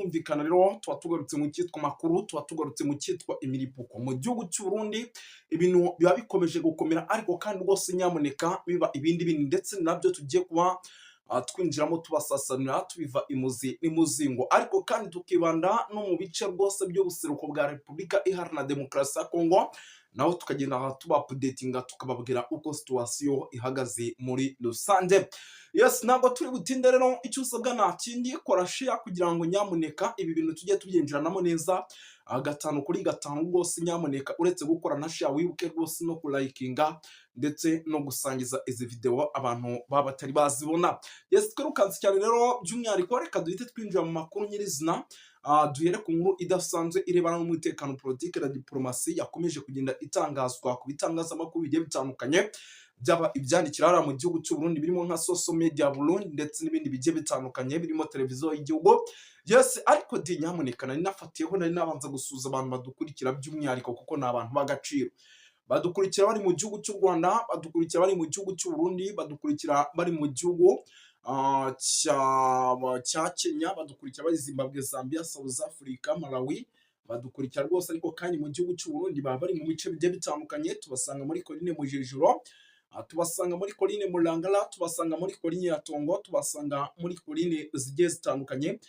Birumvikana rero, tuba tugarutse mu cyitwa makuru, tuba tugarutse mu cyitwa imiripuko mu gihugu cy'u Burundi. Ibintu biba bikomeje gukomera, ariko kandi rwose nyamuneka biba ibindi bindi, ndetse nabyo tugiye kuba twinjiramo tubasasanira, tubiva imuzi n'imuzingo, ariko kandi tukibanda no mu bice rwose by'ubuseruko bwa Repubulika Iharanira Demokarasi ya Kongo, naho tukagenda tuba updatinga, tukababwira uko situation ihagaze muri rusange. Yes, ntabwo turi butinde rero. Icyo usabwa nta kindi, kora share kugira ngo nyamuneka ibi bintu tujye tubyinjiranamo neza 5 kuri 5 rwose. Nyamuneka uretse gukora na share, wibuke rwose no kulikinga ndetse no gusangiza izi video abantu baba batari bazibona. Yes, twirukanse cyane rero, by'umwihariko reka duhite twinjira mu makuru nyirizina. Duhere ku nkuru idasanzwe irebana n'umutekano, politiki na diplomasi, yakomeje kugenda itangazwa ku bitangazamakuru bigiye bitandukanye, byaba ibyandikira hariya mu gihugu cy'u Burundi, birimo nka Social Media Burundi ndetse n'ibindi bigiye bitandukanye birimo televiziyo y'igihugu. Yes, ariko di nyamuneka nari nafatiyeho, nari nabanza gusuhuza abantu badukurikira by'umwihariko, kuko ni abantu b'agaciro. Badukurikira bari mu gihugu cy'u Rwanda, badukurikira bari mu gihugu cy'u Burundi, badukurikira bari mu gihugu cya Kenya, badukurikira bari Zimbabwe, Zambia, South Africa, Malawi, badukurikira rwose. Ariko kandi mu gihugu cy'u Burundi baba bari mu bice bigiye bitandukanye. Tubasanga muri Colline Mujejuro, tubasanga muri Colline Murangara, tubasanga muri Colline ya Tongo, tubasanga muri colline zigiye zitandukanye.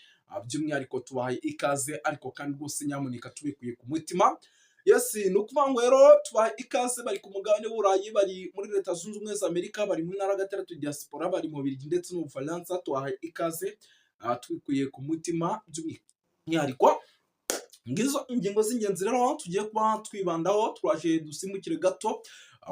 By'umwihariko tubahaye ikaze, ariko kandi rwose nyamuneka tubikuye ku mutima. Yes, ni ukuvuga ngo rero tubahaye ikaze bari ku mugabane w'Uburayi, bari muri Leta Zunze Ubumwe za Amerika, bari mu ntara gatandatu diaspora, bari mu Bubiligi ndetse no mu Bufaransa. Tubahaye ikaze tubikuye ku mutima by'umwihariko. Ngizo ingingo z'ingenzi rero tugiye kuba twibandaho. Twaje dusimbukire gato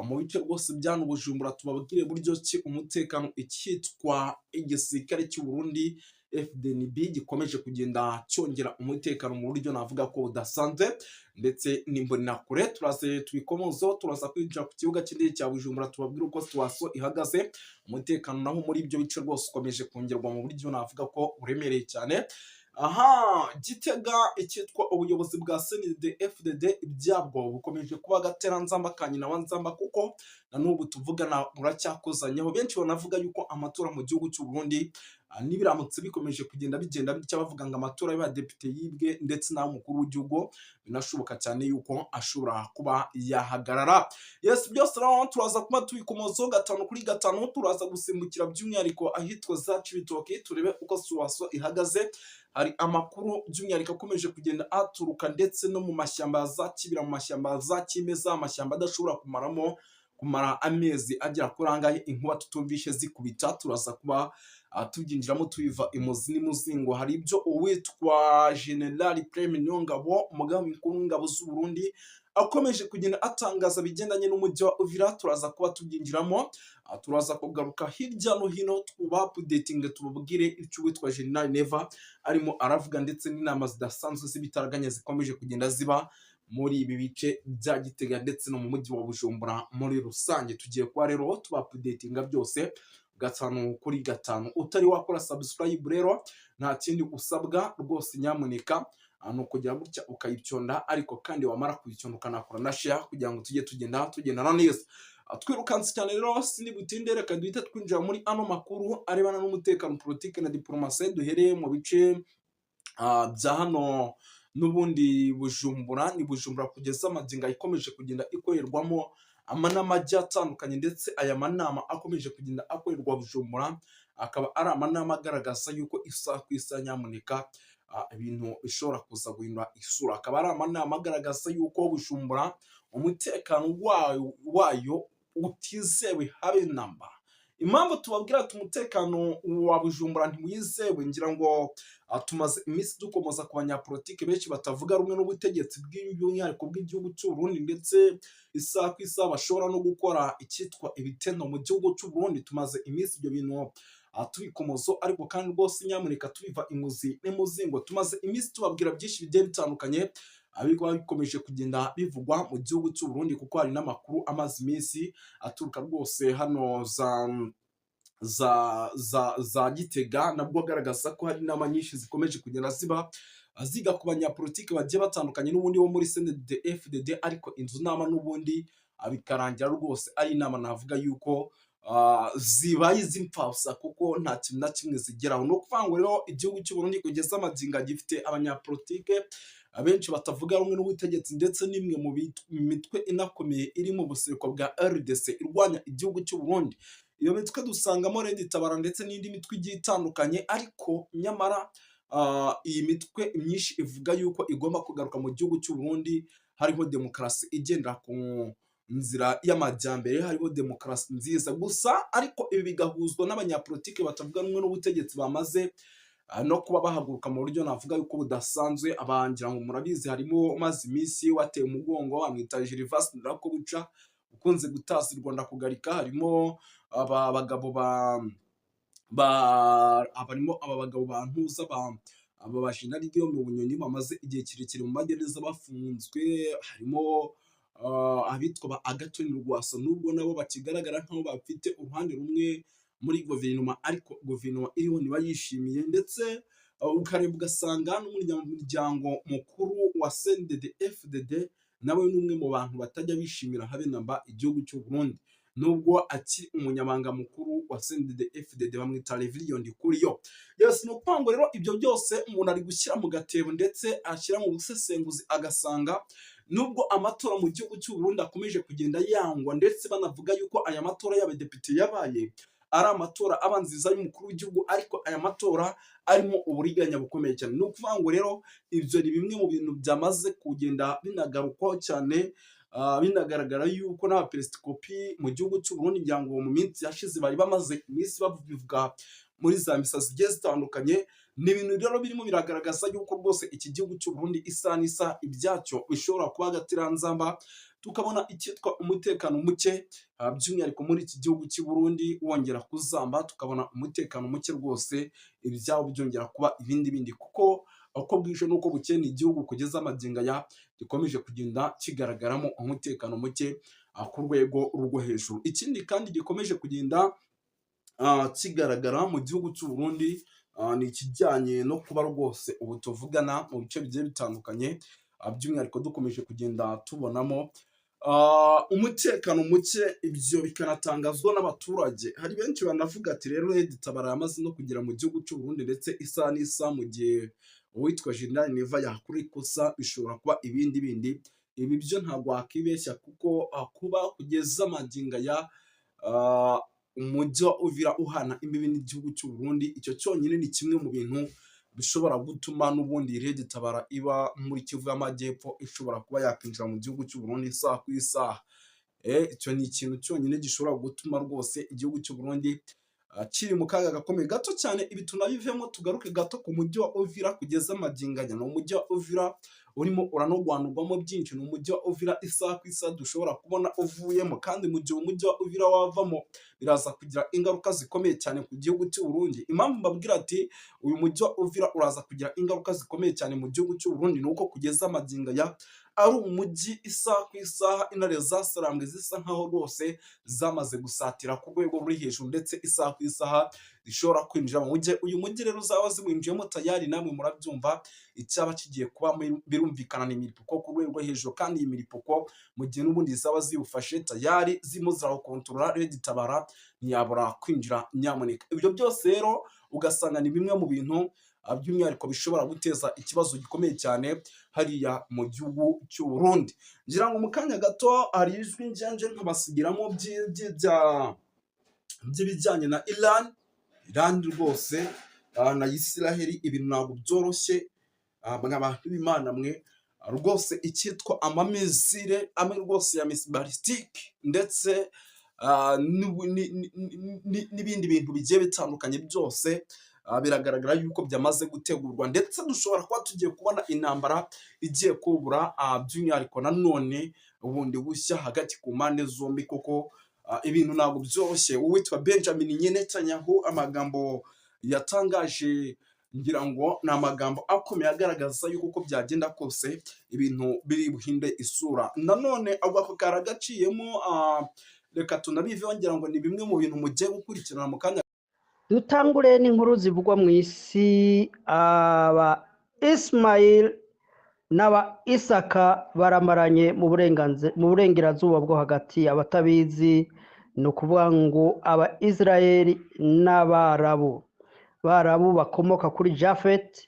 mu bice rwose bya Bujumbura, tubabwire buryo ki umutekano, icyitwa igisirikare cy'u Burundi FDNB gikomeje kugenda cyongera umutekano mu buryo navuga ko budasanzwe, ndetse n'imbonerakure turaze tubikomozeho. Turaza kwinjira ku kibuga cy'indege cya Bujumbura, tubabwire uko situation ihagaze. Umutekano naho muri ibyo bice rwose ukomeje kongerwa mu buryo navuga ko buremereye cyane. Aha Gitega, icyitwa ubuyobozi bwa CNDD FDD ibyabwo bukomeje kuba agateranzamba ka nyina wa nzamba, kuko na n'ubu tuvugana buracyakozanyeho. Benshi banavuga yuko amatora mu gihugu cy'u Burundi nibiramutse bikomeje kugenda bigenda bitya, bavuga ngo amatora y'abadepite yibwe ndetse n'ay'umukuru w'igihugu, binashoboka cyane yuko ashobora kuba yahagarara. Yes, byose rero turaza kuba tubikomozaho 5 kuri 5. Turaza gusimbukira by'umwihariko ahitwa za Cibitoke, turebe uko situation ihagaze. Hari amakuru by'umwihariko akomeje kugenda aturuka ndetse no mu mashyamba ya za Kibira, mu mashyamba ya za kimeza, amashyamba adashobora kumaramo kumara amezi agera kuri angahe inkuba tutumvishe zikubita. Turaza kuba tubyinjiramo tubiva imuzi n'imuzingo. Hari ibyo uwitwa General Prime Niyongabo, umugaba mukuru w'ingabo z'u Burundi, akomeje kugenda atangaza bigendanye n'umujyi wa Uvira. Turaza kuba tubyinjiramo. Turaza kugaruka hirya no hino, tuba updating, tubabwire icyo uwitwa General Neva arimo aravuga, ndetse n'inama zidasanzwe z'ibitaraganya zikomeje kugenda ziba muri ibi bice bya Gitega ndetse no mu mujyi wa Bujumbura muri rusange. Tugiye kuba rero tuba updatinga byose 5 kuri 5. Utari wakora subscribe rero, nta kindi usabwa rwose, nyamuneka ni ukugira gutya ukayicyonda, ariko kandi wamara kuyicyonda ukanakora na share kugira ngo tujye tugenda tugendana neza. Twirukanse cyane rero, sini butinde, reka duhite twinjira muri ano makuru arebana n'umutekano, politiki na diplomasi. Duhereye mu bice bya hano n'ubundi Bujumbura. Ni Bujumbura kugeza amagingo ikomeje kugenda ikorerwamo amanama agiye atandukanye, ndetse aya manama akomeje kugenda akorerwa Bujumbura akaba ari amanama agaragaza yuko isaha ku isaha nyamuneka ibintu bishobora kuza guhindura isura, akaba ari amanama agaragaza yuko Bujumbura umutekano wayo utizewe habe namba. Impamvu tubabwira ati umutekano wa Bujumbura ntiwizewe, ngira ngo tumaze iminsi dukomoza ku banyapolitike benshi batavuga rumwe n'ubutegetsi bw'umwihariko bw'igihugu cy'u Burundi, ndetse isaha ku isaha bashobora no gukora icyitwa ibitendo mu gihugu cy'u Burundi. Tumaze iminsi ibyo bintu tubikomozo, ariko kandi rwose nyamuneka tubiva imuzi n'imuzingo. Tumaze iminsi tubabwira byinshi bigiye bitandukanye bikaba bikomeje kugenda bivugwa mu gihugu cy'u Burundi, kuko hari n'amakuru amaze iminsi aturuka rwose hano za Gitega, nabwo agaragaza ko hari inama nyinshi zikomeje kugenda ziba ziga ku banyapolitiki bagiye batandukanye n'ubundi bo muri CNDD FDD, ariko inzu nama n'ubundi bikarangira rwose ari inama navuga yuko zibaye iz'impfabusa kuko nta kintu na kimwe zigeraho. Ni ukuvuga ngo rero igihugu cy'u Burundi kugeza amagingo gifite abanyapolitike abenshi batavuga rumwe n'ubutegetsi, ndetse n'imwe mu mitwe inakomeye iri mu buseruko bwa RDC irwanya igihugu cy'u Burundi. Iyo mitwe dusangamo Red Tabara ndetse n'indi mitwe igiye itandukanye, ariko nyamara iyi mitwe myinshi ivuga yuko igomba kugaruka mu gihugu cy'u Burundi hariho demokarasi igendera ku nzira y'amajyambere, hariho demokarasi nziza gusa. Ariko ibi bigahuzwa n'abanyapolitike batavuga rumwe n'ubutegetsi bamaze no kuba bahaguruka mu buryo navuga yuko budasanzwe. Abangira ngo murabizi, harimo umaze iminsi wateye umugongo, amwita Gervais Ndirakobuca, ukunze gutazirwa Ndakugarika. Harimo aba bagabo ba barimo aba bagabo ba Ntuza, ba aba ba Jenerali Guillaume Bunyoni bamaze igihe kirekire mu magereza bafunzwe. Harimo abitwa ba Agathon Rwasa, nubwo nabo bakigaragara nk'aho bafite uruhande rumwe muri guverinoma, ariko guverinoma iriho ntibayishimiye. Ndetse ukareba ugasanga n'umunyamuryango mukuru wa CNDD FDD nawe ni umwe mu bantu batajya bishimira habe namba igihugu cy'u Burundi, nubwo akiri umunyamabanga mukuru wa CNDD FDD, bamwita Reverien Ndikuriyo. Yes, ni ukuvuga ngo rero ibyo byose umuntu ari gushyira mu gatebo ndetse ashyira mu busesenguzi, agasanga nubwo amatora mu gihugu cy'u Burundi akomeje kugenda yangwa, ndetse banavuga yuko aya matora y'abadepite yabaye ari amatora abanziriza y'umukuru w'igihugu, ariko aya matora arimo uburiganya bukomeye cyane. Ni ukuvuga ngo rero ibyo ni bimwe mu bintu byamaze kugenda binagarukwaho cyane, binagaragara yuko n'abaperesikopi mu gihugu cy'u Burundi, ngira ngo mu minsi yashize bari bamaze iminsi babivuga muri za misa zigiye zitandukanye. Ni ibintu rero birimo biragaragaza yuko rwose iki gihugu cy'u Burundi isaha n'isaha ibyacyo bishobora kuba agatiranzamba, tukabona icyitwa umutekano muke, by'umwihariko muri iki gihugu cy'u Burundi wongera kuzamba, tukabona umutekano muke rwose, ibyabo byongera kuba ibindi bindi, kuko uko bwije n'uko bukeye ni igihugu kugeza amagingo aya gikomeje kugenda kigaragaramo umutekano muke ku rwego rwo hejuru. Ikindi kandi gikomeje kugenda kigaragara mu gihugu cy'u Burundi ni ikijyanye no kuba rwose ubu tuvugana mu bice bigiye bitandukanye, by'umwihariko dukomeje kugenda tubonamo umutekano muke. Ibyo bikanatangazwa n'abaturage. Hari benshi banavuga ati rero Red Tabara yamaze no kugera mu gihugu cy'u Burundi, ndetse isaha n'isaha mu gihe uwitwa General Neva yakora ikosa bishobora kuba ibindi bindi. Ibi byo ntabwo wakibeshya, kuko kuba kugeza magingo aya umujyi wa Uvira uhana imbibi n'igihugu cy'u Burundi, icyo cyonyine ni kimwe mu bintu bishobora gutuma n'ubundi Red Tabara iba muri Kivu y'Amajyepfo ishobora kuba yakwinjira mu gihugu cy'u Burundi isaha ku isaha. Icyo ni ikintu cyonyine gishobora gutuma rwose igihugu cy'u Burundi kiri mu kaga gakomeye gato cyane. Ibi tunabivemo, tugaruke gato ku mujyi wa Uvira. Kugeza magingo aya ni umujyi wa Uvira urimo uranogwanurwamo byinshi, ni umujyi wa Uvira isaha ku isaha dushobora kubona uvuyemo, kandi mu gihe umujyi wa Uvira wavamo biraza kugira ingaruka zikomeye cyane ku gihugu cy'u Burundi. Impamvu mbabwira ati uyu mujyi wa Uvira uraza kugira ingaruka zikomeye cyane mu gihugu cy'u Burundi, ni uko kugeza magingo aya ari umujyi isaha ku isaha intare zasarambwe zisa nkaho rwose zamaze gusatira ku rwego ruri hejuru, ndetse isaha ku isaha zishobora kwinjira mu mujyi. Uyu mujyi rero uzaba ziwinjiyemo, tayari namwe murabyumva icyaba kigiye kuba. Birumvikana ni imiripuko ku rwego rwo hejuru, kandi iyi miripoko mu gihe n'ubundi zaba ziwufashe, tayari zirimo zirawukontorora, Red Tabara ntiyabura kwinjira nyamuneka. Ibyo byose rero ugasanga ni bimwe mu bintu by'umwihariko bishobora guteza ikibazo gikomeye cyane hariya mu gihugu cy'u Burundi. Ngira ngo mu kanya gato hari ijwi ngenje nkabasigiramo by'ibijyanye na Iran. Iran rwose na Isiraheli, ibintu ntabwo byoroshye mwa bantu b'Imana mwe. Rwose icyitwa amamissile amwe rwose ya balistique ndetse n'ibindi bintu bigiye bitandukanye byose biragaragara yuko byamaze gutegurwa, ndetse dushobora kuba tugiye kubona intambara igiye kubura by'umwihariko nanone bundi bushya hagati ku mpande zombi, kuko ibintu ntabwo byoroshye. Uwitwa Benjamin Netanyahu, amagambo yatangaje ngira ngo ni amagambo akomeye agaragaza yuko uko byagenda kose ibintu biri buhinde isura. Nanone ako karagaciyemo, reka tunabiveho. Ngira ngo ni bimwe mu bintu mugiye gukurikirana mu kanya. Dutangure n'inkuru zivugwa mu isi. Aba Ismail n'aba Isaka baramaranye mu burengerazuba bwo hagati. Abatabizi Ni ukuvuga ngo aba Israeli n'Abarabu, Barabu bakomoka kuri Jafet.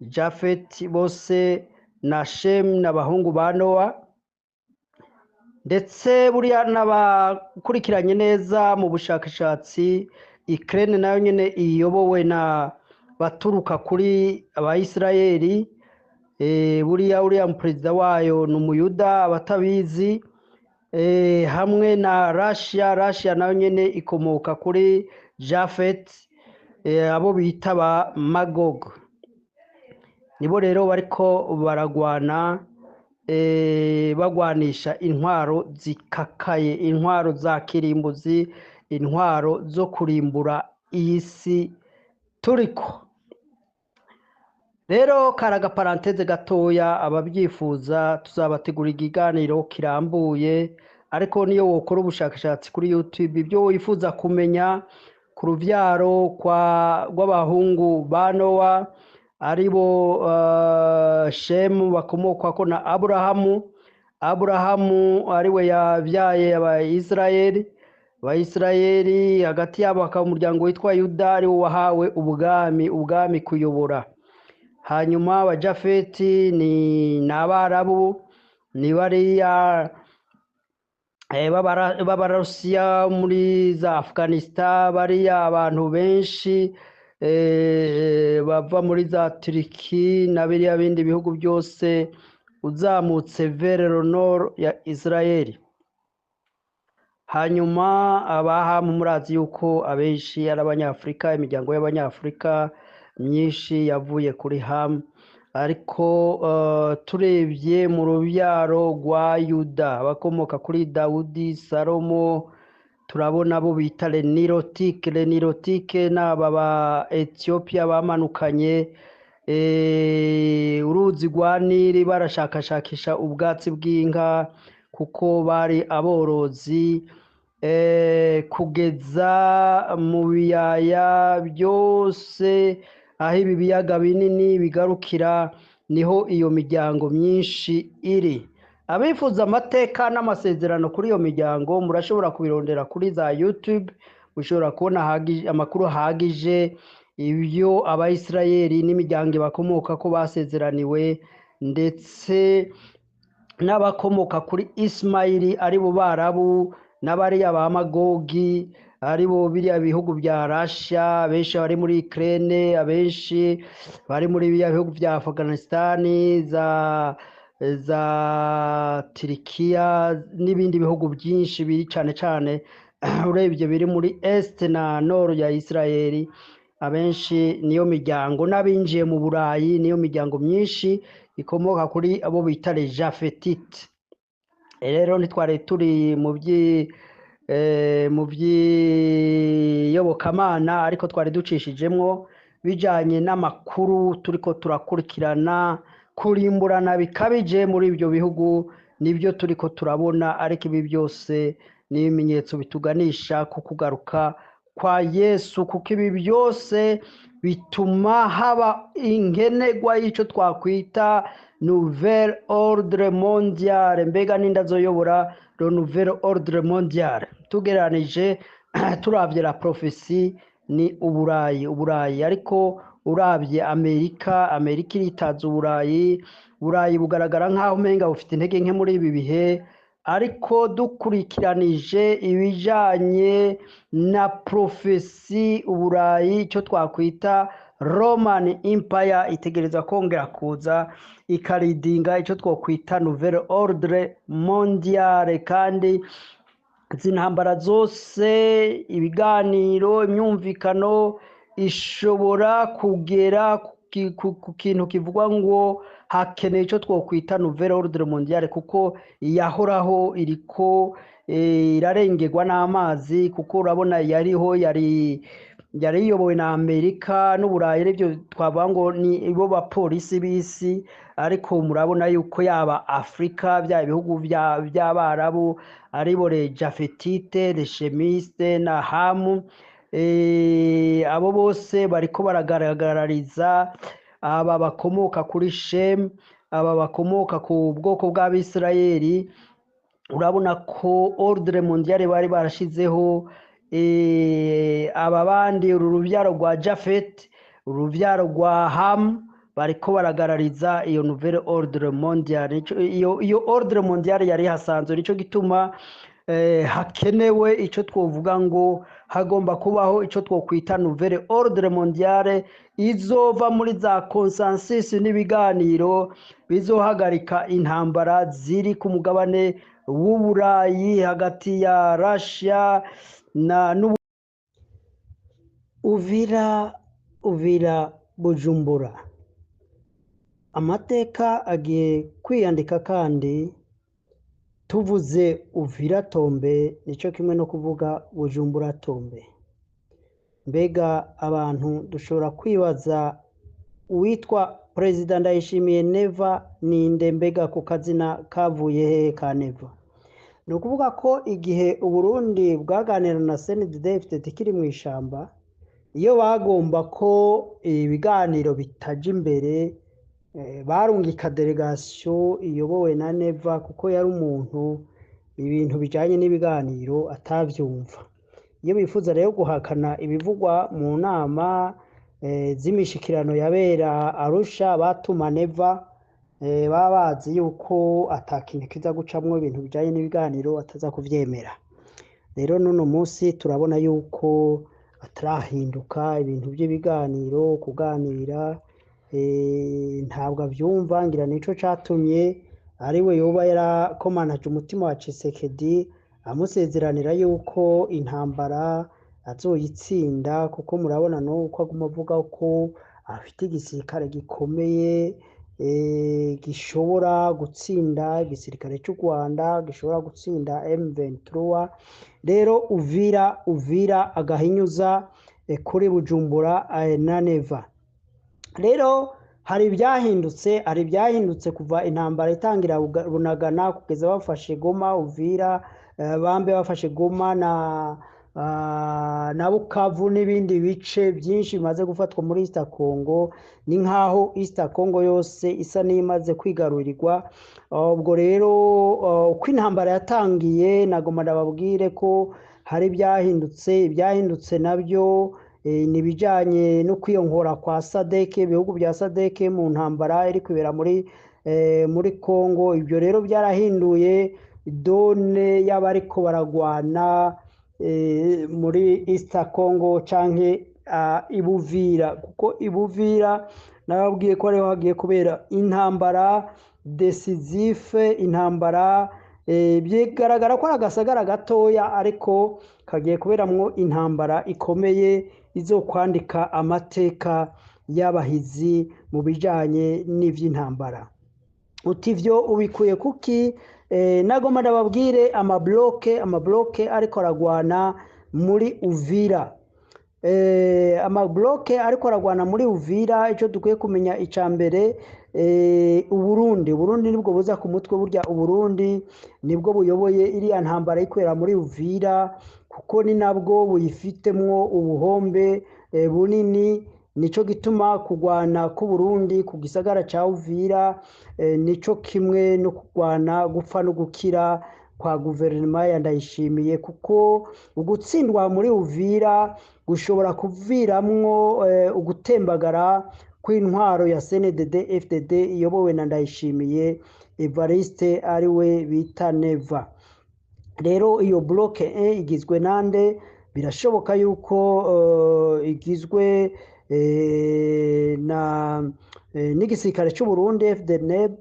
Jafet bose na Shem n'abahungu ba Nowa. Ndetse buriya n'abakurikiranye neza mu bushakashatsi, Ukraine nayo nyene iyobowe na baturuka kuri Abayisiraheli. Buriya uriya perezida wayo ni Umuyuda, abatabizi, hamwe na Russia. Russia nayo nyene ikomoka kuri Jafet, abo bita ba Magog. Nibo rero bariko baragwana, bagwanisha intwaro zikakaye, intwaro za kirimbuzi, intwaro zo kurimbura iyi si turiko. Rero kari agaparanteze gatoya, ababyifuza tuzabategura ikiganiro kirambuye. Ariko niyo wokora ubushakashatsi kuri YouTube, ibyo wifuza kumenya ku ruvyaro rw'abahungu ba Nowa, aribo Shemu bakomokwako na Aburahamu. Aburahamu ariwe yabyaye Abayisiraheli. Abayisiraheli hagati yabo hakaba umuryango witwa Yuda, ariwo wahawe ubwami kuyobora. Hanyuma Abajafeti ni Abarabu, ni bariya b'Abarusiya muri za Afghanistan, bariya abantu benshi bava muri za Turiki na biriya bindi bihugu byose uzamutse vers le nord ya Israel. Hanyuma Abahamu murazi yuko abenshi ari Abanyafurika, imiryango y'Abanyafurika myinshi yavuye kuri Hamu. Ariko turebye mu rubyaro rwa Yuda abakomoka kuri Dawudi, Salomo, turabona abo bita les Nilotiques. Les Nilotiques ni aba ba Ethiopia bamanukanye uruzi rwa Nili, barashakashakisha ubwatsi bw'inka kuko bari aborozi, kugeza mu biyaya byose aho ibi biyaga binini bigarukira, niho iyo miryango myinshi iri. Abifuza amateka n'amasezerano kuri iyo miryango murashobora kubirondera kuri za YouTube, mushobora kubona amakuru ahagije ibyo Abayisiraheli n'imiryango bakomoka ko basezeraniwe, ndetse n'abakomoka kuri Ismaili aribo Barabu, n'abariya ba Magogi aribo biriya bihugu bya Russia, abenshi bari muri Ukraine, abenshi bari muri biriya bihugu bya Afghanistan, za Turikiya n'ibindi bihugu byinshi biri cane cane urebye biri muri Est na Nord ya Israeli. Abenshi niyo miryango, n'abinjiye mu Burayi niyo miryango myinshi ikomoka kuri abo bita les Japhétites. Rero ntitwari turi mu by'iyobokamana, ariko twari ducishijemwo bijanye n'amakuru turiko turakurikirana. Kurimburana bikabije muri ibyo bihugu nibyo turiko turabona, ariko ibi byose ni ibimenyetso bituganisha ku kugaruka kwa Yesu, kuko ibi byose bituma haba inkenegwa y'ico twakwita nouvelle ordre mondiale. Mbega ninde azoyobora le nouvel ordre mondial? Tugereranije, turavye la prophétie, ni Uburayi, Uburayi. Ariko uravye Amerika, Amerika iritaza Uburayi. Uburayi bugaragara nk'aho umenga bufite intege nke muri ibi bihe, ariko dukurikiranije ibijanye na prophétie, Uburayi, icyo twakwita Roman Empire, itegereza kongera kuza ikaridinga icyo twakwita nouvelle ordre mondiale. Kandi izi ntambara zose, ibiganiro, imyumvikano ishobora kugera ku kintu kivugwa ngo hakeneye icyo twakwita nouvelle ordre mondiale, kuko iyahoraho iriko irarengerwa n'amazi, kuko urabona yariho yari iyobowe na Amerika n'Uburayi, aribyo twavuga ngo ni bo bapolisi b'isi. Ariko murabona yuko yaba Afurika, bya bihugu by'Abarabu, aribo les Japhétites, les Sémites na Hamu, abo bose bariko baragaragariza aba bakomoka kuri Shemu, aba bakomoka ku bwoko bw'Abisirayeli. Urabona ko ordre mondiale bari barashizeho, aba bandi, uru ruvyaro rwa Jafet, uruvyaro rwa Ham, bariko baragarariza iyo nouvelle ordre mondiale. Iyo ordre mondiale yari hasanzwe. Nico gituma hakenewe ico twovuga ngo hagomba kubaho ico twokwita nouvelle ordre mondiale izova muri za consensus n'ibiganiro bizohagarika intambara ziri ku mugabane w'Uburayi hagati ya Russia na n'u Uvira, Uvira, Bujumbura. Amateka agiye kwiyandika. Kandi tuvuze Uvira tombe, nico kimwe no kuvuga Bujumbura tombe. Mbega abantu dushobora kwibaza, uwitwa Perezida Ndayishimiye Neva ninde? Mbega ku kazina kavuye hehe ka Neva? Ni ukuvuga ko igihe Uburundi bwaganira na CNDD-FDD kiri mu ishamba, iyo bagomba ko ibiganiro bitaja imbere, barungika délégation iyobowe na Neva, kuko yari umuntu ibintu bijanye n'ibiganiro atavyumva. Iyo bifuza rero guhakana ibivugwa mu nama z'imishikirano yabera Arusha, batuma Neva. Baba bazi yuko ata kintu kiza gucamwo, ibintu bijanye n'ibiganiro ataza kuvyemera. Rero n'uno munsi turabona yuko atarahinduka. Ibintu by'ibiganiro, kuganira, ntabwo avyumva. Ngira nico catumye ariwe yoba yarakomanaje umutima wa Tshisekedi, amusezeranira yuko intambara azoyitsinda, kuko murabona nuko aguma avuga ko afite igisirikare gikomeye, gishobora gutsinda igisirikare cy'u Rwanda, gishobora gutsinda M23. Rero Uvira, Uvira agahinyuza kuri Bujumbura na Neva. Rero hari ibyahindutse kuva intambara itangira Bunagana kugeza bafashe Goma, Uvira, bambe bafashe Goma na Bukavu n'ibindi bice byinshi bimaze gufatwa muri East Congo. Ni nkaho East Congo yose isa n'imaze kwigarurirwa. Ubwo rero uko intambara yatangiye, nagomba ndababwire ko hari ibyahindutse. Ibyahindutse nabyo ni ibijyanye no kwiyongora kwa SADC, ibihugu bya SADC, mu ntambara iri kwibera muri Congo. Ibyo rero byarahinduye donne y'abariko baragwana muri East Congo canke Ibuvira, kuko Ibuvira nababwiye ko ariho hagiye kubera intambara décisive. Intambara bigaragara ko ari agasagara gatoya, ariko kagiye kuberamwo intambara ikomeye izokwandika amateka y'abahizi mu bijanye n'ivy'intambara. Uti ivyo ubikuye kuki? Nagomba ndababwire amablocs ariko aragwana muri Uvira. Amablocs ariko aragwana muri Uvira, icyo dukwiye kumenya icya mbere, Uburundi. Uburundi nibwo buza ku mutwe. Burya Uburundi nibwo buyoboye iriya ntambara ikorera muri Uvira, kuko ni nabwo buyifitemwo ubuhombe bunini. Nico gituma kugwana k'Uburundi ku gisagara ca Uvira nico kimwe no kugwana gupfa no gukira kwa guverinoma ya Ndayishimiye, kuko ugutsindwa muri Uvira gushobora kuviramwo ugutembagara kw'intwaro ya CNDD FDD iyobowe na Ndayishimiye Evariste, ariwe bita Neva. Rero iyo bloc igizwe nande? Birashoboka yuko igizwe na n'igisirikare cy'u Burundi FDNB,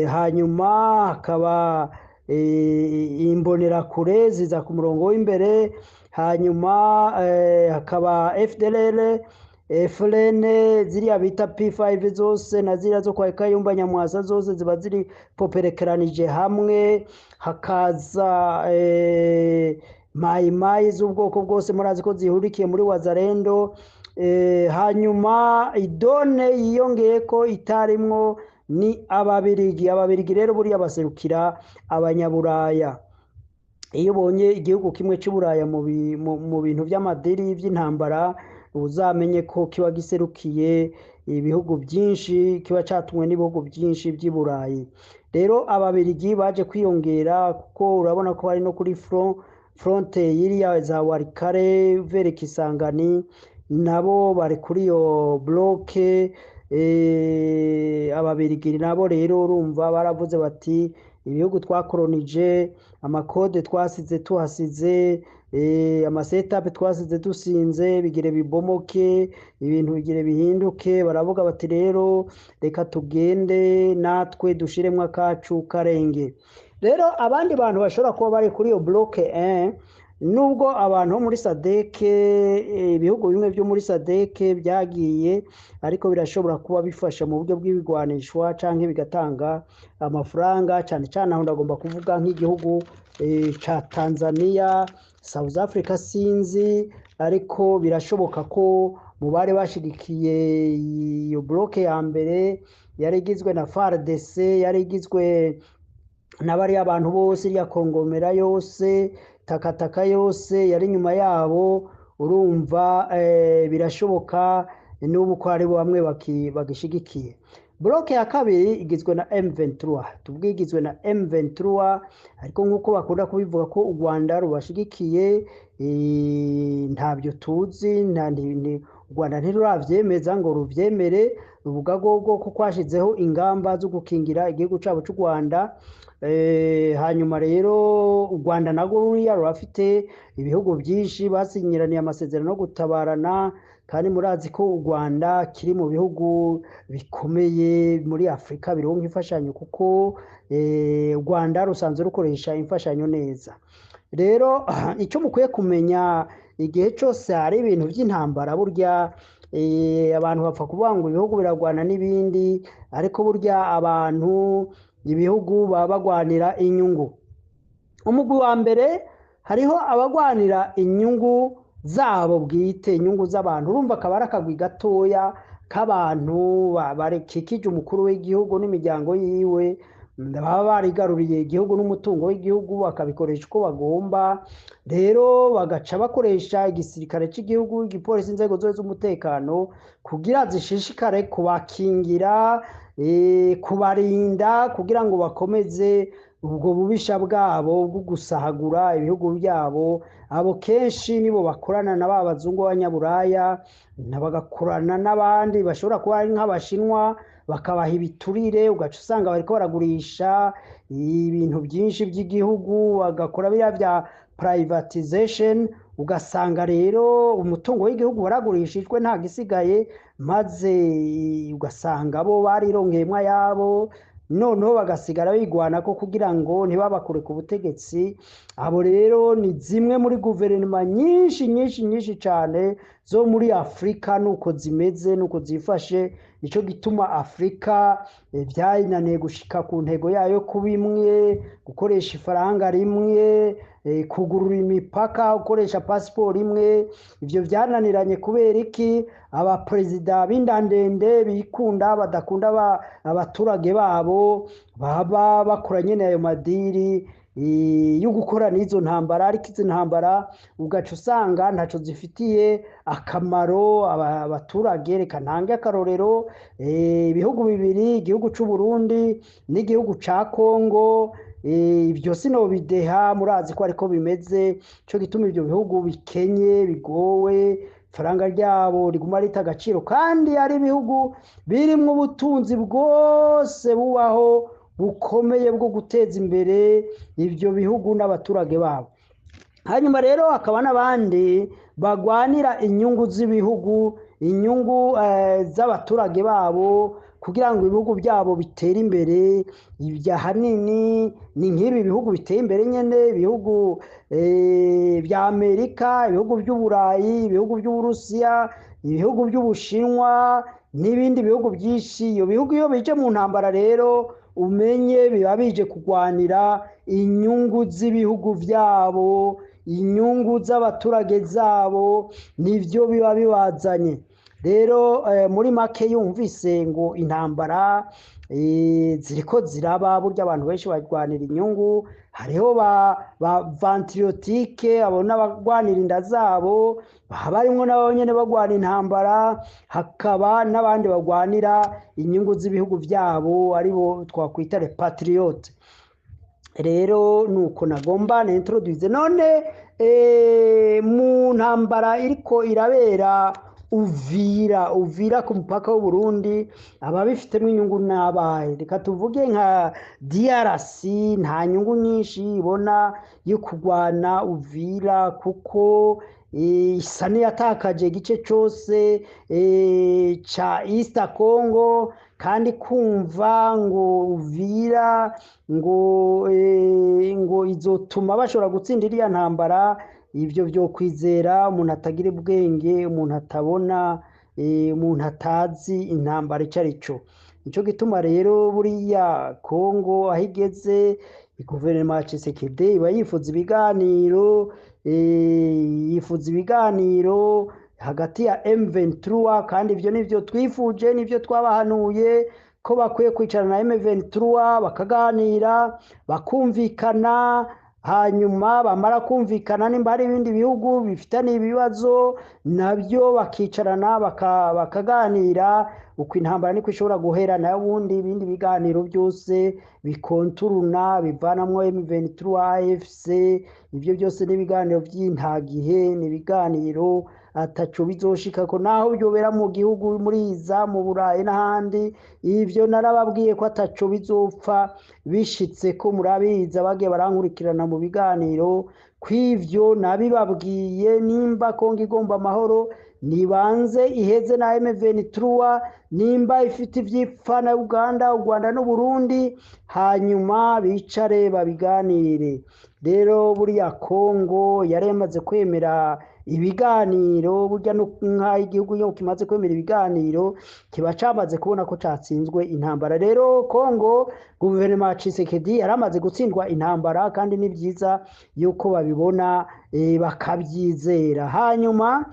hanyuma hakaba imbonerakure ziza ku murongo w'imbere, hanyuma hakaba FDLR, FLN, ziriya bita P5 zose na ziriya zo kwa Kayumba Nyamwasa, zose ziba ziri poperekeranije hamwe. Hakaza Mayi Mayi z'ubwoko bwose, murazi ko zihurikiye muri Wazalendo. Hanyuma idone yiyongeye ko itarimwo ni Ababirigi. Ababirigi rero buriya baserukira Abanyaburaya. Iyo ubonye igihugu kimwe cy'Uburaya mu bintu by'amadiri by'intambara, uzamenye ko kiba giserukiye. ibihugu byinshi, kiba catumwe n'ibihugu byinshi by'i Burayi. Rero ababirigi baje kwiyongera, kuko urabona ko bari no kuri fronte yiriya za Warikare vers Kisangani, nabo bari kuri iyo bloc. Ababirigi nabo rero urumva baravuze bati ibihugu twakoronije, amakode twasize tuhasize, amasetape twasize dusinze, bigire bibomoke, ibintu bigire bihinduke. Baravuga bati rero reka tugende natwe dushiremwo akacu karenge. Rero abandi bantu bashobora kuba bari kuri iyo bloc 1, nubwo abantu bo muri SADC, ibihugu bimwe byo muri SADC byagiye, ariko birashobora kuba bifasha mu buryo bw'ibigwanishwa canke bigatanga amafaranga. Cane cane aho ndagomba kuvuga nk'igihugu ca Tanzania, South Africa sinzi, ariko birashoboka ko mu bari bashigikiye iyo bloc ya mbere yari igizwe na FARDC, yari igizwe na bariya bantu bose, iriya kongomera yose, takataka yose yari inyuma yabo. Urumva birashoboka n'ubu ko hari bamwe bagishigikiye. Bloc ya kabiri igizwe na M23, tuvuge igizwe na M23, ariko nk'uko bakunda kubivuga ko u Rwanda rubashigikiye, ntabyo tuzi, u Rwanda ntiruravyemeza ngo ruvyemere, ruvuga rwo ko kwashizeho ingamba zo gukingira igihugu cabo c'u Rwanda. Hanyuma rero u Rwanda narwo ruriya rurafite ibihugu byinshi basinyiraniye amasezerano yo gutabarana, kandi murazi ko u Rwanda kiri mu bihugu bikomeye muri Afurika bironka imfashanyo, kuko u Rwanda rusanzwe rukoresha imfashanyo neza. Rero icyo mukwiye kumenya, igihe cyose hari ibintu by'intambara, burya abantu bapfa kuvuga ngo ibihugu biragwana n'ibindi, ariko burya abantu, ibihugu baba bagwanira inyungu. Umugwi wa mbere, hariho abagwanira inyungu zabo bwite, inyungu z'abantu. Urumva akaba ari akagwi gatoya k'abantu bakikije umukuru w'igihugu n'imiryango yiwe, baba barigaruriye igihugu n'umutungo w'igihugu, bakabikoresha uko bagomba. Rero bagaca bakoresha igisirikare cy'igihugu, igipolisi, inzego zose z'umutekano kugira zishishikare kubakingira, kubarinda, kugira ngo bakomeze ubwo bubisha bwabo bwo gusahagura ibihugu byabo. Abo kenshi nibo bakorana na ba bazungu b'abanyaburaya, bagakorana n'abandi bashobora kuba ari nk'abashinwa, bakabaha ibiturire, ugaca usanga bariko baragurisha ibintu byinshi by'igihugu, bagakora biriya bya privatization, ugasanga rero umutungo w'igihugu waragurishijwe, nta gisigaye, maze ugasanga bo barironkeyemwo ayabo, noneho bagasigara bigwanako kugira ngo ntibabakure ku butegetsi. Abo rero ni zimwe muri guverinoma nyinshi nyinshi nyinshi cyane zo muri Afurika, nuko zimeze, nuko zifashe. Nico gituma Afurika vyayinaniye gushika ku ntego yayo kuba imwe, gukoresha ifaranga rimwe, kugurura imipaka, gukoresha pasiporo imwe. Ivyo vyananiranye kubera iki? Abaperezida b'indandende bikunda, badakunda abaturage babo, baba bakora nyene ayo madiri yo gukora n'izo ntambara, ariko izi ntambara ugaca usanga ntaco zifitiye akamaro abaturage. Reka ntange akarorero, ibihugu bibiri, igihugu c'u Burundi n'igihugu ca Kongo. Ibyo sinobideha, murazi ko ariko bimeze. Ico gituma ivyo bihugu bikenye, bigowe, ifaranga ryabo riguma rita agaciro, kandi ari ibihugu birimwo ubutunzi bwose bubaho bukomeye bwo guteza imbere ivyo bihugu n'abaturage babo. Hanyuma rero hakaba n'abandi bagwanira inyungu z'ibihugu, inyungu z'abaturage babo, kugira ngo ibihugu byabo bitere imbere. Ibyo ahanini ni nk'ibi bihugu biteye imbere nyene, ibihugu bya Amerika, ibihugu by'Uburayi, ibihugu by'Uburusiya, ibihugu by'Ubushinwa n'ibindi bihugu byinshi. Iyo bihugu iyo bije mu ntambara rero, umenye biba bije kurwanira inyungu z'ibihugu byabo, inyungu z'abaturage zabo, nivyo biba bibazanye. Rero muri make, yumvise ngo intambara ziriko ziraba. Burya abantu benshi barwanira inyungu, hariho ba ventriotike, abo n'abagwanira inda zabo, baba barimwo nabo nyene bagwana intambara, hakaba n'abandi bagwanira inyungu z'ibihugu vyabo, aribo twakwita les patriotes. Rero nuko nagomba nintroduise. None mu ntambara iriko irabera Uvira ku mupaka w'u Burundi, ababifitemo inyungu n'abahe? Reka tuvuge nka DRC, nta nyungu nyinshi ibona yo kurwana Uvira, kuko isa n'iyatakaje igice cose ca East Congo, kandi kumva ngo Uvira ngo izotuma bashobora gutsinda iriya ntambara, ivyo vyo kwizera umuntu atagira ubwenge, umuntu atabona, umuntu atazi intambara ico ari cyo. Nico gituma rero buriya Congo aho igeze, guverinoma ya Tshisekedi iba yifuza ibiganiro, yifuza ibiganiro hagati ya M23, kandi ivyo nivyo twifuje, nivyo twabahanuye ko bakwiye kwicarana na M23 bakaganira, bakumvikana, hanyuma bamara kumvikana nimba hari ibindi bihugu bifitaniye ibibazo nabyo bakicarana bakaganira, uko intambara niko ishobora guhera. Nayo ubundi ibindi biganiro byose bikonturuna bivanamwo M23 AFC, ivyo byose n'ibiganiro by'intagihe, ni ibiganiro ataco bizoshikako, naho byobera mu gihugu muri za mu Burayi n'ahandi. Ivyo narababwiye ko ataco bizopfa bishitse, ko murabizi abagiye barankurikirana mu biganiro kw'ivyo nabibabwiye. Nimba Kongo igomba amahoro, nibanze iheze na M23, nimba ifite ivyipfa na Uganda, u Rwanda n'u Burundi, hanyuma bicare babiganire. Rero buriya Kongo yari yamaze kwemera ibiganiro, burya nk'aho igihugu iyo kimaze kwemera ibiganiro kiba camaze kubona ko catsinzwe intambara. Rero Kongo, guverinoma ya Tshisekedi yaramaze gutsindwa intambara, kandi ni vyiza yuko babibona, bakabyizera. Hanyuma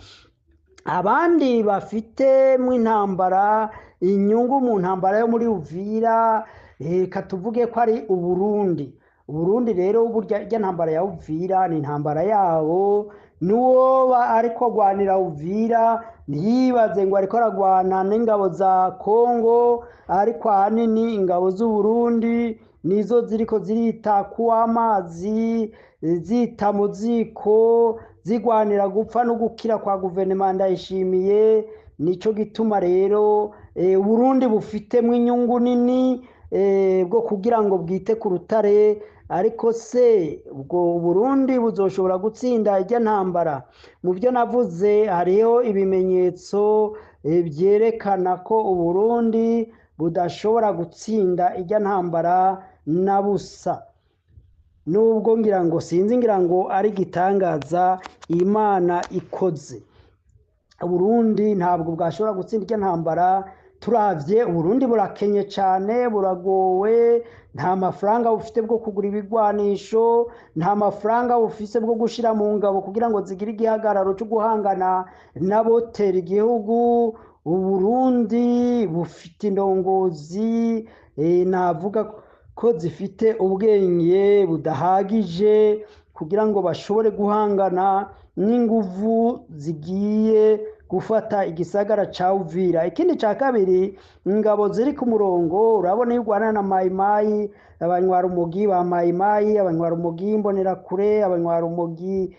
abandi bafite mu intambara inyungu mu ntambara yo muri Uvira, reka tuvuge ko ari Uburundi. Uburundi rero burya irya ntambara ya Uvira ni intambara yabo, n'uwo ariko agwanira Uvira ntiyibaze ngo ariko aragwana n'ingabo za Kongo, ariko ahanini ingabo z'Uburundi nizo ziriko zirita kuw'amazi, zita mu ziko, zigwanira gupfa no gukira kwa guverinoma Ndayishimiye. Nico gituma rero Uburundi bufitemo inyungu nini bwo kugira ngo bwite ku rutare. Ariko se ubwo Uburundi buzoshobora gutsinda irya ntambara? Mu byo navuze hariho ibimenyetso byerekana ko Uburundi budashobora gutsinda irya ntambara na busa, nubwo ngira ngo sinzi, ngira ngo ari igitangaza Imana ikoze. Uburundi ntabwo bwashobora gutsinda irya ntambara. Turavye Uburundi burakenye cane, buragowe, nta mafaranga bufite bwo kugura ibigwanisho, nta mafaranga bufise bwo gushira mu ngabo kugira ngo zigire igihagararo cyo guhangana n'abotera igihugu. Uburundi bufite indongozi navuga ko zifite ubwenge budahagije kugira ngo bashobore guhangana n'inguvu zigiye gufata igisagara ca Uvira. Ikindi ca kabiri, ingabo ziri ku murongo, urabona iyo urwana na Mayimayi, abanywarumogi ba Mayimayi, abanywarumogi Imbonerakure, abanywarumogi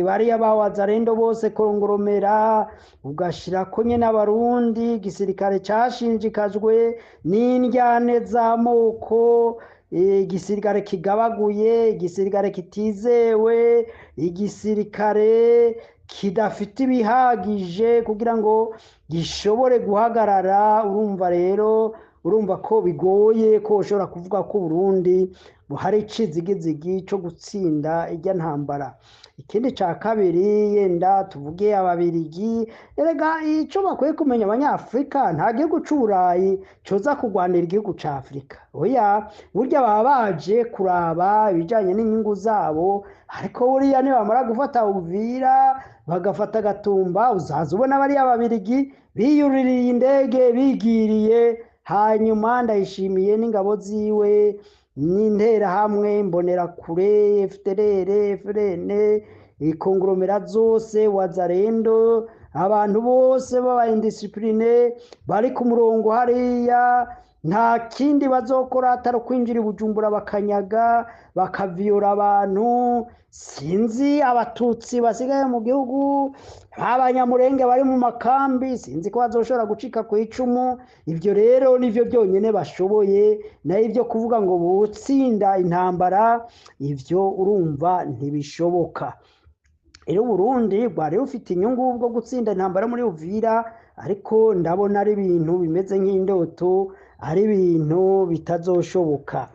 bariya ba Wazalendo bose kongoromera, ugashirako nyene Abarundi, igisirikare cashinjikajwe n'indyane z'amoko, igisirikare kigabaguye, igisirikare kitizewe, igisirikare kidafite ibihagije kugira ngo gishobore guhagarara. Urumva rero, urumva ko bigoye ko ushobora kuvuga ko Burundi hari icizigizigi co gutsinda irya ntambara. Ikindi ca kabiri, yenda tuvuge Ababirigi, erega ico bakwiye kumenya Abanyafrika, nta gihugu c'Uburayi coza kurwanira igihugu ca Afrika. Oya, burya baba baje kuraba ibijanye n'inyungu zabo, ariko buriya nibamara gufata Uvira bagafata Gatumba, uzaza ubona bariya Babirigi biyuririye indege bigiriye Hanyuma Ndayishimiye n'ingabo ziwe n'interahamwe, Imbonerakure, FDLR, FRN, ikongoromera zose, Wazalendo, abantu bose baba indisciplinés bari ku murongo hariya, nta kindi bazokora atari ukwinjira i Bujumbura, bakanyaga, bakaviyora abantu. Sinzi Abatutsi basigaye mu gihugu, b'Abanyamurenge bari mu makambi, sinzi ko bazoshobora gucika ku icumu. Ibyo rero nivyo byonyine bashoboye, nayo ibyo kuvuga ngo butsinda intambara, ivyo urumva ntibishoboka. Rero Burundi bwari bufite inyungu bwo gutsinda intambara muri Uvira, ariko ndabona ari ibintu bimeze nk'indoto, ari ibintu bitazoshoboka.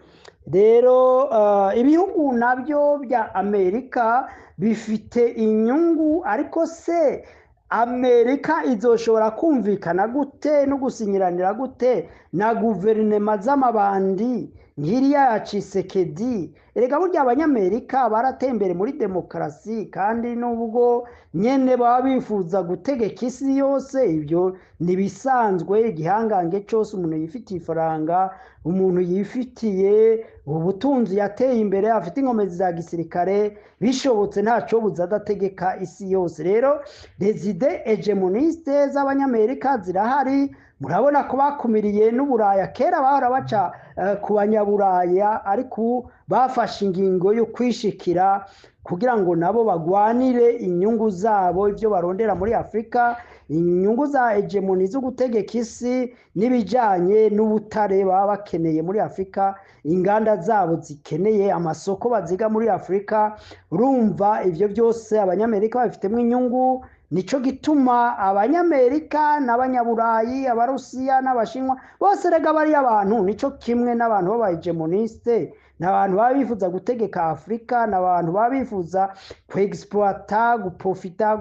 Rero ibihugu nabyo bya Amerika bifite inyungu, ariko se Amerika izoshobora kumvikana gute no gusinyiranira gute na guverinema z'amabandi nk'iriya ya Tshisekedi? Erega burya Abanyamerika baratembere muri demokarasi, kandi nubwo nyene baba bifuza gutegeka isi yose, ibyo ntibisanzwe. Igihangange cyose, umuntu yifitiye ifaranga, umuntu yifitiye ubutunzi, yateye imbere, afite inkomezi za gisirikare, bishobotse ntaco buza adategeka isi yose. Rero les idées hégémonistes z'Abanyamerika zirahari. Murabona ko bakumiriye n'Uburaya. Kera bahora baca ku Banyaburaya, ariko ubu bafashe ingingo yo kwishikira kugira ngo nabo bagwanire inyungu zabo, ibyo barondera muri Afurika, inyungu za hégémonie zo gutegeka isi n'ibijanye n'ubutare baba bakeneye muri Afurika, inganda zabo zikeneye amasoko baziga muri Afurika. Urumva ivyo byose Abanyamerika babifitemo inyungu. Nico gituma Abanyamerika n'Abanyaburayi, Abarusiya n'Abashinwa bose, rega bariya abantu nico kimwe n'abantu b'aba hégémonistes, ni abantu baba bifuza gutegeka Afurika, ni abantu baba bifuza kwexploita, guprofita,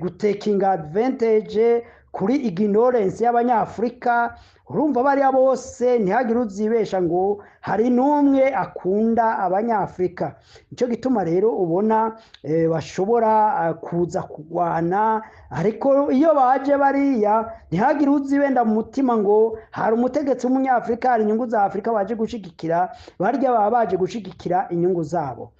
gutekinga advantage kuri ignorance y'Abanyafurika. Urumva bariya bose, ntihagire uzibesha ngo hari n'umwe akunda Abanyafurika. Nicyo gituma rero ubona bashobora kuza kurwana, ariko iyo baje bariya, ntihagire uzibenda mu mutima ngo hari umutegetsi w'Umunyafurika, hari inyungu za Afurika baje gushigikira. Barya baba baje gushigikira inyungu zabo.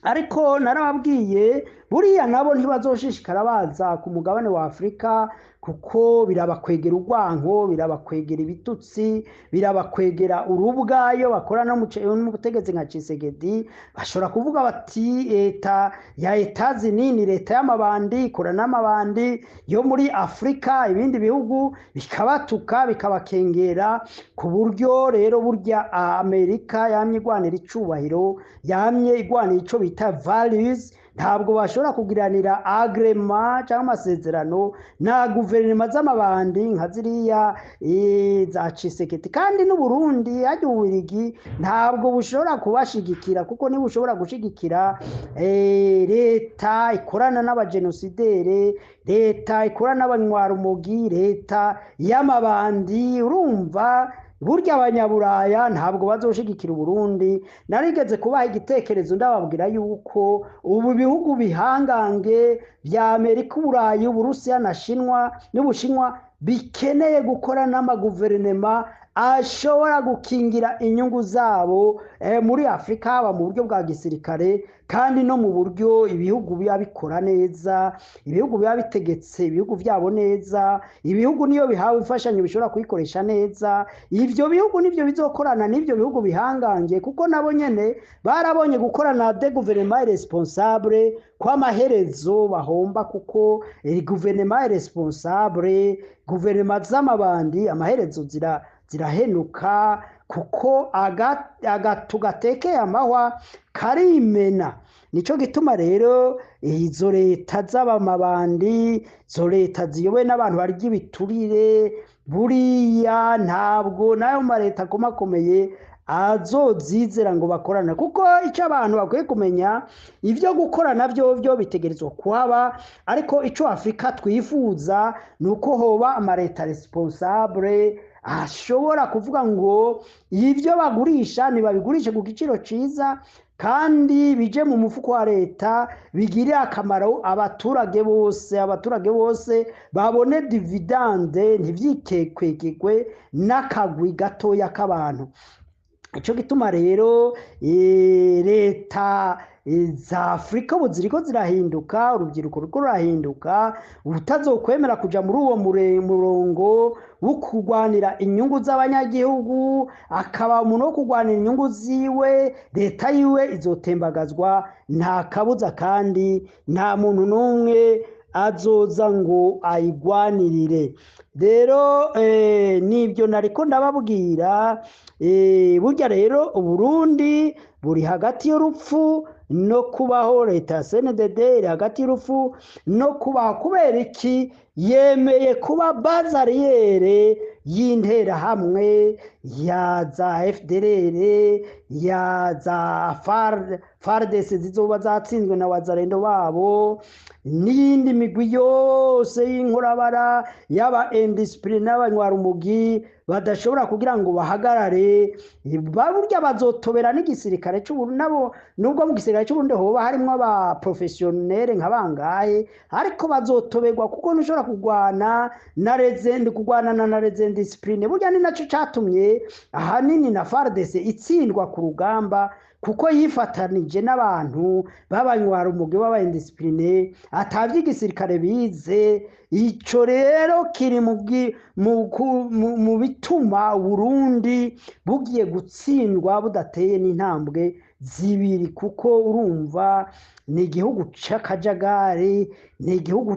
Ariko narababwiye, buriya nabo ntibazoshishikara baza ku mugabane wa Afurika, kuko birabakwegera urwanko, birabakwegera ibitutsi, birabakwegera urubwa. Iyo bakora no mu butegetsi nka Tshisekedi, bashobora kuvuga bati leta ya Etazini ni leta y'amabandi, ikora n'amabandi yo muri Afurika, ibindi bihugu bikabatuka, bikabakengera. Ku buryo rero burya Amerika yamye igwanira icubahiro, yamye igwanira ico bita values. Ntabwo bashobora kugiranira agrément cyangwa amasezerano na guverinoma z'amabandi nka ziriya za Tshisekedi. Kandi n'Uburundi hajya Ububirigi ntabwo bushobora kubashigikira, kuko niba ushobora gushigikira leta ikorana n'abagenosidere, leta ikorana n'abanywarumogi, leta y'amabandi, urumva burya Abanyaburaya ntabwo bazoshigikira Uburundi. Narigeze kubaha igitekerezo, ndababwira yuko ubu bihugu bihangange bya Amerika, Uburayi, Uburusiya na Shinwa n'Ubushinwa bikeneye gukora n'amaguverinema ashobora gukingira inyungu zabo muri Afurika, haba mu buryo bwa gisirikare kandi no mu buryo ibihugu biba bikora neza, ibihugu biba bitegetse ibihugu byabo neza, ibihugu niyo bihawe imfashanyo bishobora kuyikoresha neza. Ivyo bihugu nivyo bizokorana n'ivyo bihugu bihangange, kuko nabo nyene barabonye gukorana de gouvernement responsable kw'amaherezo bahomba, kuko gouvernement responsable, guverinoma z'amabandi, amaherezo zirahenuka, kuko agatu gatekeye amahwa karimena. Nico gituma rero izo leta z'abamabandi, izo leta ziyobowe n'abantu barya ibiturire, buriya ntabwo n'ayo maleta akomakomeye azozizera ngo bakorane. Kuko icyo abantu bakwiye kumenya, ibyo gukorana byo byo bitegerezwa kuhaba, ariko icyo Afurika twifuza ni uko hoba amaleta responsable ashobora kuvuga ngo ibyo bagurisha ntibabigurishe ku giciro cyiza. Kandi bije mu mufuko wa leta, bigirire akamaro abaturage bose, abaturage bose babone dividende, ntivyikekwekekwe n'akagwi gatoya k'abantu. Ico gituma rero leta za Afurika ubu ziriko zirahinduka, urubyiruko ruriko rurahinduka. Utazokwemera kuja muri uwo murongo wo kurwanira inyungu z'abanyagihugu, akaba umuntu wo kurwanira inyungu ziwe, leta yiwe izotembagazwa nta kabuza, kandi nta muntu n'umwe azoza ngo ayigwanirire. Rero nibyo nariko ndababwira. Burya rero Uburundi buri hagati y'urupfu no kubaho. Leta ya CNDD iri hagati y'urupfu no kubaho. Kubera iki? Yemeye kuba base arrière y'interahamwe, ya za FDLR, ya za FARDC zizoba zatsinzwe na Wazalendo babo, n'iyindi migwi yose y'inkorabara, y'aba indisciplinés n'abanywarumugi badashobora kugira ngo bahagarare. Burya bazotobera n'igisirikare c'Uburundi nabo, nubwo mu gisirikare c'Uburundi hoba harimwo aba professionnels nka bangahe, ariko bazotoberwa, kuko ntushobora kurwana na les kurwanana na les indisciplinés. Burya ni naco catumye ahanini na FARDC itsindwa ku rugamba, kuko yifatanije n'abantu b'abanywarumugi, b'aba indisciplinés, atavye igisirikare bize. Ico rero kiri mu bituma Uburundi bugiye gutsindwa budateye n'intambwe zibiri, kuko urumva ni igihugu c'akajagari, ni igihugu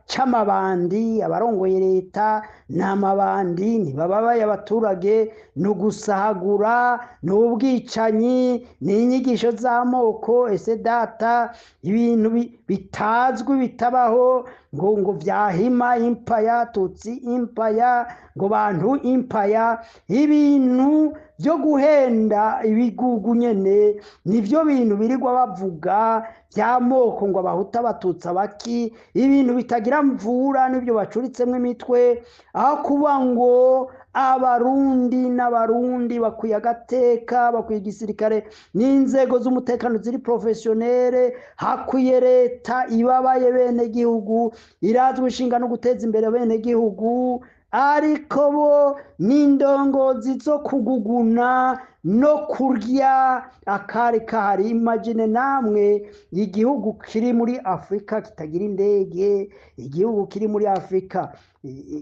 c'amabandi. Abarongoye leta ni amabandi, ntibababaye abaturage, ni ugusahagura, ni ubwicanyi, ni inyigisho z'amoko, ese data, ibintu bitazwi, bitabaho, ngo vyahima impaya, Tutsi impaya, ngo bantu impaya, ibintu byo guhenda ibigugu nyene. Nivyo bintu birirwa bavuga by'amoko, ngo Abahutu, Abatutsi, abaki, ibintu bitagira mvura, nibyo bacuritsemwo imitwe, aho kuba ngo Abarundi n'Abarundi bakwiye agateka, bakwiye igisirikare n'inzego z'umutekano ziri professionnelles, hakwiye leta ibabaye bene gihugu, irazwi ishinga no guteza imbere bene gihugu. Ariko bo n'indongozi zo kuguguna no kurya akari kahari. Imagine namwe igihugu kiri muri Afurika kitagira indege, igihugu kiri muri Afurika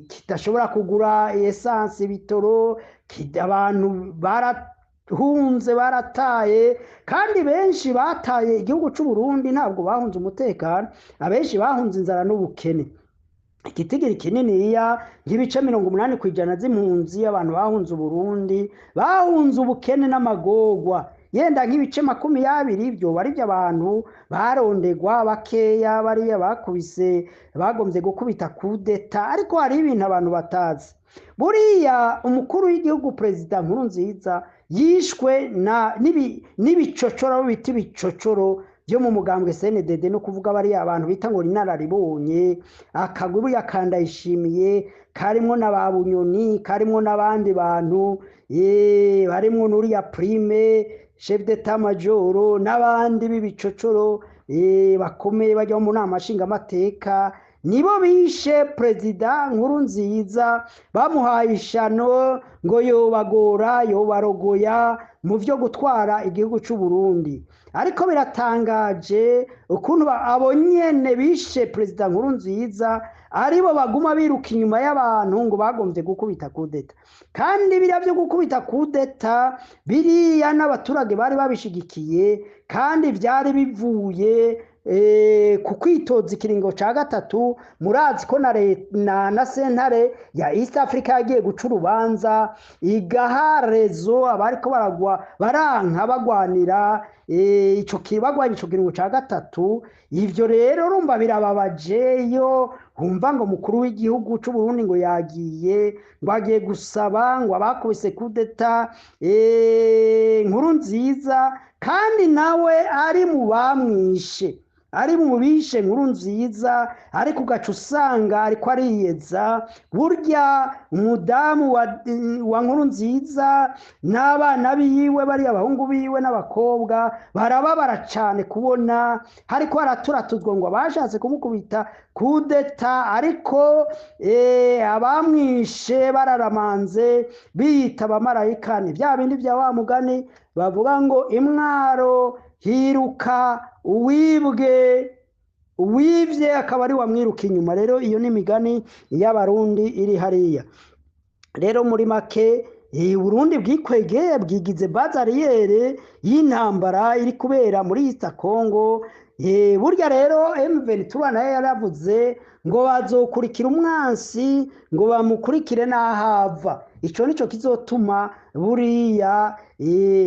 kidashobora kugura essence, ibitoro, abantu barahunze, barataye. Kandi benshi bataye igihugu c'u Burundi ntabwo bahunze umutekano, abenshi bahunze inzara n'ubukene. Igitigiri kininiya, nk'ibice 80% z'impunzi, abantu bahunze Uburundi bahunze ubukene n'amagorwa. Yenda nk'ibice 20 byoba ari abantu barondegwa bakeya, bariya bakubise, bagombye gukubita kudeta. Ariko hari ibintu abantu batazi: buriya umukuru w'igihugu, Perezida Nkurunziza, yishwe na n'ibicocoro bita ibicocoro byo mu mugambwe CNDD, no kuvuga bariya abantu bita ngo inararibonye, akagwi buriya kandayishimiye, karimwo na ba Bunyoni, karimwo n'abandi bantu, barimwo n'uriya Prime, chef d'état major, n'abandi b'ibicocoro bakomeye bajya mu nama nshingamateka. Nibo bishe Perezida Nkurunziza, bamuhaye ishano ngo yobagora, yobarogoya mu vyo gutwara igihugu c'u Burundi. Ariko biratangaje ukuntu abo nyene bishe Perezida Nkurunziza aribo baguma biruka inyuma y'abantu ngo bagombye gukubita kudeta. Kandi biriya byo gukubita kudeta, biriya n'abaturage bari babishigikiye, kandi vyari bivuye ku kwitoza ikiringo ca gatatu. Murazi ko na sentare ya East Africa yagiye guca urubanza, igaha raison abariko baragwa, baranka, bagwanira ico bagwanya ico kiringo ca gatatu. Ivyo rero urumva birababaje iyo wumva ngo mukuru w'igihugu c'u Burundi ngo yagiye, ngo agiye gusaba ngo abakubise kudeta Nkurunziza, kandi nawe ari mu bamwishe. Ari mu bishe Nkurunziza, ariko ugaca usanga ariko ariyeza. Burya umudamu wa Nkurunziza n'abana biwe, bariya abahungu biwe n'abakobwa, barababara cane kubona hariko haraturatuzwa ngo abashatse kumukubita kudeta, ariko abamwishe bararamanze biyita abamarayika. Ni vya bindi vya wa mugani bavuga ngo imwaro hiruka uwibwe, uwivye akaba ari wamwiruka inyuma. Rero iyo ni imigani y'Abarundi iri hariya. Rero muri make, Burundi bwikwegeye, bwigize bazariyere y'intambara iri kubera muri East Congo. Burya rero M23 nayo yaravuze ngo bazokurikira umwansi, ngo bamukurikire n'ahava. Ico nico kizotuma buriya,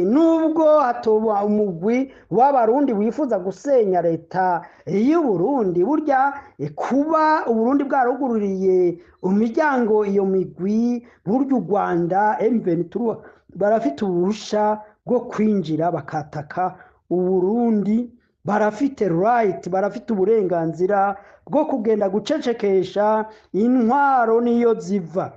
nubwo hatoba umugwi w'Abarundi wifuza gusenya leta y'u Burundi, burya kuba Uburundi bwarugururiye imiryango iyo migwi, burya u Rwanda M23 barafite ubuhusha bwo kwinjira bakataka Uburundi, barafite right, barafite uburenganzira bwo kugenda gucecekesha intwaro niyo ziva.